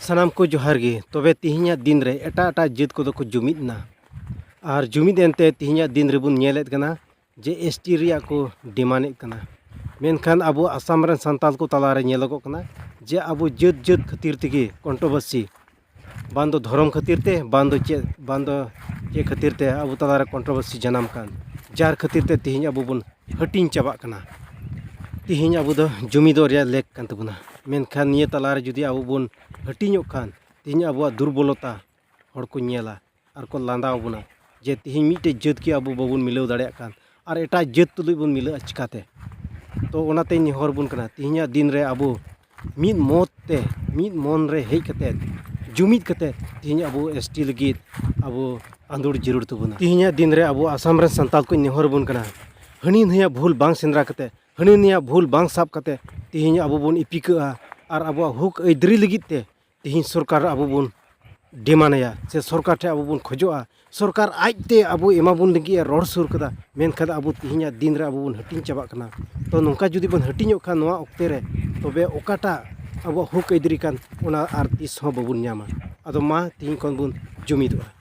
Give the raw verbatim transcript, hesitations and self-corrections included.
ᱥᱟᱱᱟᱢ ᱠᱚ ᱡᱚᱦᱟᱨ ᱜᱮ᱾ ᱛᱚᱵᱮ ᱛᱮᱦᱮᱧᱟᱜ ᱫᱤᱱ ᱨᱮ ᱮᱴᱟᱜ ᱮᱴᱟᱜ ᱡᱟᱹᱛ ᱠᱚᱫᱚ ᱠᱚ ᱡᱩᱢᱤᱫ ᱮᱱᱟ, ᱟᱨ ᱡᱩᱢᱤᱫ ᱮᱱᱛᱮ ᱛᱮᱦᱮᱧᱟᱜ ᱫᱤᱱ ᱨᱮᱵᱚᱱ ᱧᱮᱞᱮᱫ ᱠᱟᱱᱟ ᱡᱮ ᱮᱥ ᱴᱤ ᱨᱮᱭᱟᱜ ᱠᱚ ᱰᱤᱢᱟᱱᱰ ᱮᱫ ᱠᱟᱱᱟ᱾ ᱢᱮᱱᱠᱷᱟᱱ ᱟᱵᱚ ᱟᱥᱟᱢ ᱨᱮᱱ ᱥᱟᱱᱛᱟᱲ ᱠᱚ ᱛᱟᱞᱟᱨᱮ ᱧᱮᱞᱚᱜᱚᱜ ᱠᱟᱱᱟ ᱡᱮ ᱟᱵᱚ ᱡᱟᱹᱛ ᱡᱟᱹᱛ ᱠᱷᱟᱹᱛᱤᱨ ᱛᱮᱜᱮ ᱠᱚᱱᱴᱨᱳᱵᱷᱟᱨᱥᱤ, ᱵᱟᱝ ᱫᱚ ᱫᱷᱚᱨᱚᱢ ᱠᱷᱟᱹᱛᱤᱨ ᱛᱮ, ᱵᱟᱝ ᱫᱚ ᱪᱮᱫ, ᱵᱟᱝ ᱫᱚ ᱪᱮᱫ ᱠᱷᱟᱹᱛᱤᱨ ᱛᱮ ᱟᱵᱚ ᱛᱟᱞᱟᱨᱮ ᱠᱚᱱᱴᱨᱳᱵᱷᱟᱨᱥᱤ ᱡᱟᱱᱟᱢ ᱠᱟᱱ, ᱡᱟᱨ ᱠᱷᱟᱹᱛᱤᱨ ᱛᱮ ᱛᱮᱦᱮᱧ ᱟᱵᱚ ᱵᱚᱱ ᱦᱟᱹᱴᱤᱧ ᱪᱟᱵᱟᱜ ᱠᱟᱱᱟ᱾ ᱛᱮᱦᱮᱧ ᱟᱵᱚ ᱫᱚ ᱡᱩᱢᱤᱫᱚᱜ ᱨᱮᱭᱟᱜ ᱞᱮᱠ ᱠᱟᱱ ᱛᱟᱵᱚᱱᱟ, ᱢᱮᱱᱠᱷᱟᱱ ᱱᱤᱭᱟᱹ ᱛᱟᱞᱟᱨᱮ ᱡᱩᱫᱤ ᱟᱵᱚ ᱵᱚᱱ ᱦᱟᱹᱴᱤᱧᱚᱜ ᱠᱷᱟᱱ, ᱛᱮᱦᱮᱧ ᱟᱵᱚᱣᱟᱜ ᱫᱩᱨᱵᱚᱞᱚᱛᱟ ᱦᱚᱲ ᱠᱚ ᱧᱮᱞᱟ ᱟᱨ ᱠᱚ ᱞᱟᱸᱫᱟ ᱟᱵᱚᱱᱟ ᱡᱮ ᱛᱮᱦᱮᱧ ᱢᱤᱫᱴᱮᱡ ᱡᱟᱹᱛ ᱜᱮ ᱟᱵᱚ ᱵᱟᱵᱚᱱ ᱢᱤᱞᱟᱹᱣ ᱫᱟᱲᱮᱭᱟᱜ ᱠᱟᱱ, ᱟᱨ ᱮᱴᱟᱜ ᱡᱟᱹᱛ ᱛᱩᱞᱩᱡ ᱵᱚᱱ ᱢᱤᱞᱟᱹᱜᱼᱟ ᱪᱤᱠᱟᱛᱮ? ᱛᱚ ᱚᱱᱟᱛᱮᱧ ᱱᱮᱦᱚᱨ ᱵᱚᱱ ᱠᱟᱱᱟ, ᱛᱮᱦᱮᱧᱟᱜ ᱫᱤᱱ ᱨᱮ ᱟᱵᱚ ᱢᱤᱫ ᱢᱚᱛ ᱛᱮ, ᱢᱤᱫ ᱢᱚᱱ ᱨᱮ ᱦᱮᱡ ᱠᱟᱛᱮ, ᱡᱩᱢᱤᱫ ᱠᱟᱛᱮ ᱛᱮᱦᱮᱧ ᱟᱵᱚ ᱮᱥ ᱴᱤ ᱞᱟᱹᱜᱤᱫ ᱟᱵᱚ ᱟᱸᱫᱳᱲ ᱡᱟᱹᱨᱩᱲ ᱛᱟᱵᱚᱱᱟ᱾ ᱛᱮᱦᱮᱧᱟᱜ ᱫᱤᱱ ᱨᱮ ᱟᱵᱚ ᱟᱥᱟᱢ ᱨᱮᱱ ᱥᱟᱱᱛᱟᱲ ᱠᱚᱧ ᱱᱮᱦᱚᱨ ᱵᱚᱱ ᱠᱟᱱᱟ, ᱦᱟᱹᱱᱤ ᱱᱟᱹᱭᱟᱜ ᱵᱷᱩᱞ ᱵᱟᱝ ᱥᱮᱸᱫᱽᱨᱟ ᱠᱟᱛᱮ, ᱦᱟᱹᱱᱤ ᱱᱟᱹᱭᱟᱜ ᱵᱷᱩᱞ ᱵᱟᱝ ᱥᱟᱵ ᱠᱟᱛᱮ ᱛᱮᱦᱮᱧ ᱟᱵᱚ ᱵᱚᱱ ᱤᱯᱤᱠᱟᱹᱜᱼᱟ ᱟᱨ ᱟᱵᱚᱣᱟᱜ ᱦᱚᱠ ᱟᱹᱭᱫᱟᱹᱨᱤ ᱞᱟᱹᱜᱤᱫ ᱛᱮ ᱛᱮᱦᱮᱧ ᱥᱚᱨᱠᱟᱨ ᱟᱵᱚ ᱵᱚᱱ ᱰᱤᱢᱟᱱᱰ ᱟᱭᱟ ᱥᱮ ᱥᱚᱨᱠᱟᱨ ᱴᱷᱮᱱ ᱟᱵᱚ ᱵᱚᱱ ᱠᱷᱚᱡᱚᱜᱼᱟ᱾ ᱥᱚᱨᱠᱟᱨ ᱟᱡᱛᱮ ᱟᱵᱚ ᱮᱢᱟ ᱵᱚᱱ ᱞᱟᱹᱜᱤᱫ ᱮ ᱨᱚᱲ ᱥᱩᱨ ᱠᱟᱫᱟ, ᱢᱮᱱᱠᱷᱟᱱ ᱟᱵᱚ ᱛᱮᱦᱮᱧᱟᱜ ᱫᱤᱱ ᱨᱮ ᱟᱵᱚ ᱵᱚᱱ ᱦᱟᱹᱴᱤᱧ ᱪᱟᱵᱟᱜ ᱠᱟᱱᱟ᱾ ᱛᱚ ᱱᱚᱝᱠᱟ ᱡᱩᱫᱤ ᱵᱚᱱ ᱦᱟᱹᱴᱤᱧᱚᱜ ᱠᱷᱟᱱ ᱱᱚᱣᱟ ᱚᱠᱛᱮ ᱨᱮ, ᱛᱚᱵᱮ ᱚᱠᱟᱴᱟᱜ ᱟᱵᱚᱣᱟᱜ ᱦᱚᱠ ᱟᱹᱭᱫᱟᱹᱨᱤ ᱠᱟᱱ, ᱚᱱᱟ ᱟᱨ ᱛᱤᱥ ᱦᱚᱸ ᱵᱟᱵᱚᱱ ᱧᱟᱢᱟ᱾ ᱟᱫᱚ ᱢᱟ ᱛᱮᱦᱮᱧ ᱠᱷᱚᱱ ᱵᱚᱱ ᱡᱩᱢᱤᱫᱚᱜᱼᱟ᱾